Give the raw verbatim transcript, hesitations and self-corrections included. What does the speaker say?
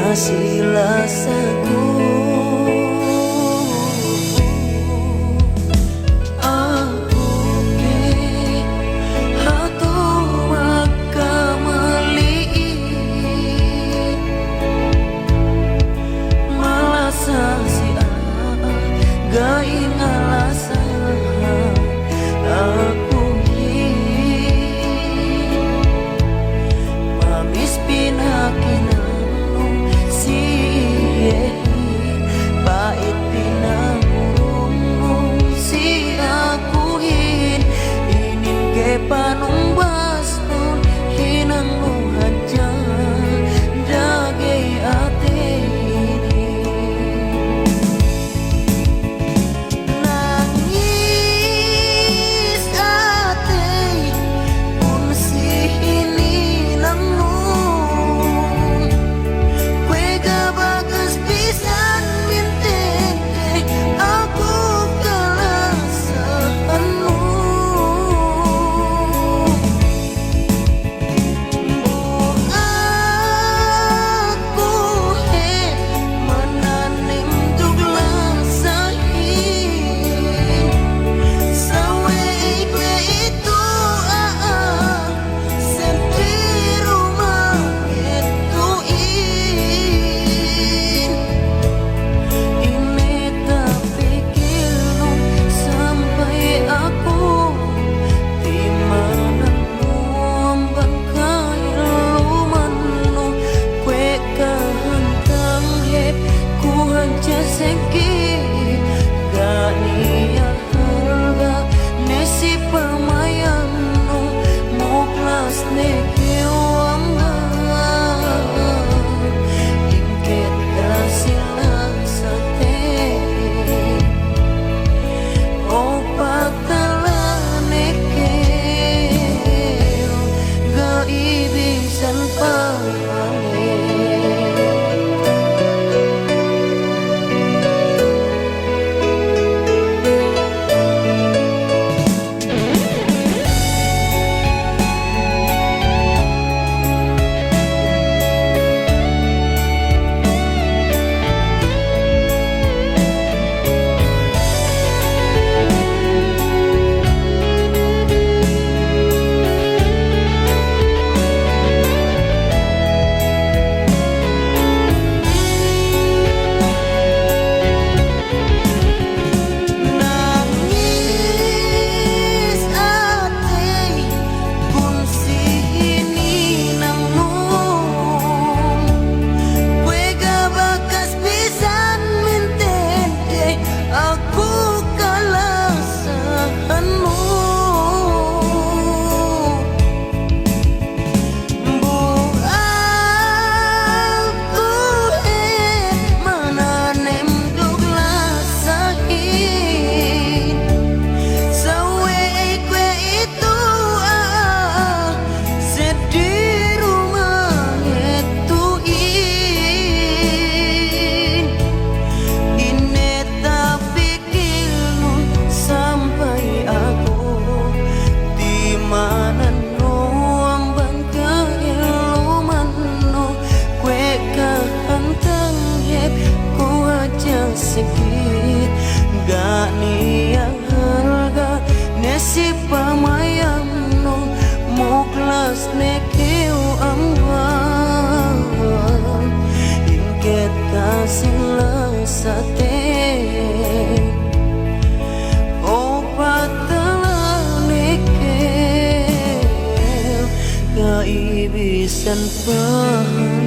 Si lasaku, aku ke hatu makamali'in, malasa si a'a ga'i ngalasa akuhin. Mamis pinakinangnung si iyehin, pa'it pinangurungnung si akuhin. Inin ke panumbasnun hinangnu hadja dagey ateyhin. Nangis ateykun si hininangnun, kuwe' ga' bakas bisan mintende aku kalasahannu. Bu aku he mananem duk lasahin, sawe'ey kuwe'itu a'a seddi du mangetuhin. Ine tapikilnu sampay aku timanannu amban ka'ilumannu, kuwe' kahantang hep ku hadja seki, ga' niya' halga' ne si pamayamnu, muklas ne kew amban ingket ka si lasate. O patala ne kew, ga'i bisan pahale. Nangis ateykun si hininangnun, kuwe' ga' bakas bisan mintende aku kalasahannu. Bu aku he mananem duk lasahin, sawe'ey kuwe'itu a'a seddi du mangetuhin. Ine tapik kilnu sampay aku timanannu amban ka'ilumannu, kuwe' kahantang hep ku hadja seki, ga' niya' halga' ne si pamayamnu, muklas ne kew amban ingket ka si lasate. O patala ne kew, ga'i bisan pahale.